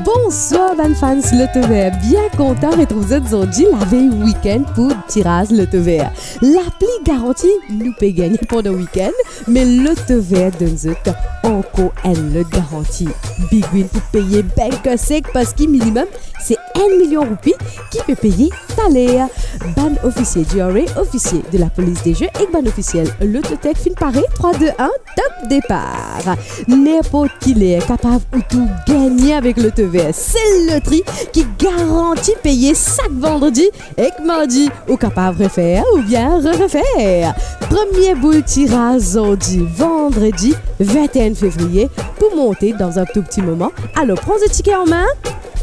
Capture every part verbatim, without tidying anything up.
Bonswar bann fans Lotover, bien kontan retrouv zot zordi lavey wikenn pou tiraz Lotover. Lapli garanti nou pe gagne pandan wikenn, me Lotover donn zot ankor enn lot garanti. Big Win pou peye bank sek parski minimem se enn milion roupi ki pe peye taler. Bann ofisie G R A, ofisie de lapolis de zwe ek bann ofisiel Lototech finn pare, trwa, de, enn, top depar. Ninport ki ler kapav ou tou gagne avek Lotover. Sel lotri ki garanti peye sak vandredi ek mardi. Ou kapav refer oubien re-refer. Premie boul tiraz zordi, vandredi vinte et un fevriye, pou monte dan enn tou pti moman. Alor, pran zot tike an me,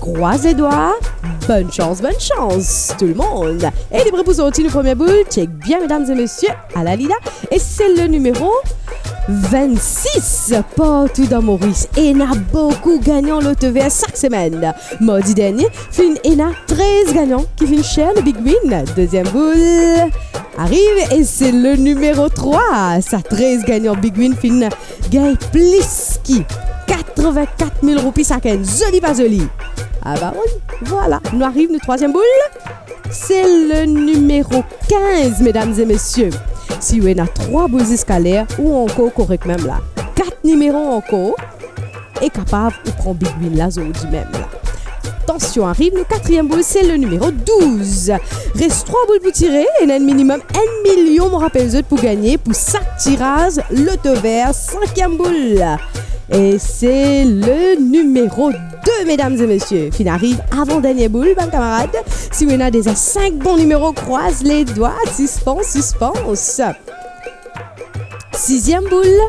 krwaz ledwa, bonn sans, bonn sans tou lemonn. E li pre pou sorti nou premie boul, tchek bien medam e mesie, ala li la, e se le nimero vennsis. Partou dan Moris, ena boukou gagnan Lotover sak semenn. Mardi dernie, finn ena trez gagnan ki finn share le Big Win. Deziem boul arive e se le nimero trwa. Sa trez gagnan Big Win finn gagn plis ki katreven-kat mil roupi sakenn. Zoli pa zoli? Ah ba wi, vwala, nou ariv nou trwaziem boul. Se le nimero kinz, medam e mesie. Si ou ena trwa boul ziska ler, ou ankor korek mem la. Kat nimero ankor, e kapav ou pran Big Win la zordi mem la. Atansion, ariv nou katriem boul, se le nimero douz. Res trwa boul pou tire, ena enn minimem enn milion, mo rapel zot, pou gagne pou sak tiraz Lotover. Sinkiem boul, e se le nimero de, medam e mesie. Finn ariv avan dernie boul, bann kamarad. Si ou ena deza sink bon nimero, krwaz ledwa, sispans, sispans. Siziem boul,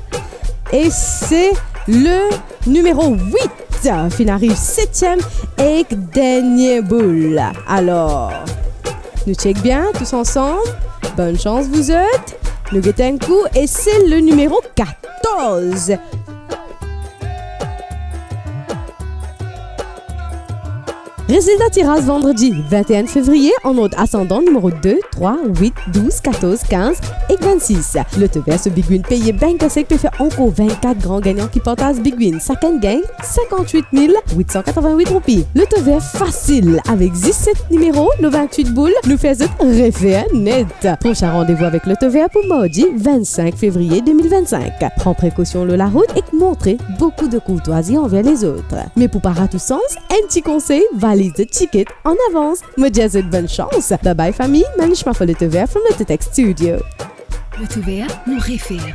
e se le nimero wit. Finn ariv setiem ek dernie boul. Alor, nou tchek bien tous ansam. Bonn sans vouzot. Nou get enn kou, e se le nimero katorz. Rezilta tiraz vandredi vinte et un fevriye, an ord asandan, nimero de, trwa, wit, douz, katorz, kinz ek vennsis. Lotover so Big Win peye bank sek pe fer ankor vennkat gran gagnan ki partaz Big Win. Sakenn gagn sinkant-wit mil wit san katreven-wit roupi. Lotover fasil, avek zis set nimero lor vennwit boul, nou fer zot refer net. Prosin randevou avek Lotover pou mardi vennsink fevriye de mil vennsink. Pran prekosion lor larout ek montre boukou de kourtwazi anver lezot. Me pou pa rat ou sans, enn ti konsey, valiz zot tiket an avans. Mo dir zot bonn sans. Bye bye fami, Manish Mafo Lotover from Lototech Studio. Lotover, nou refer.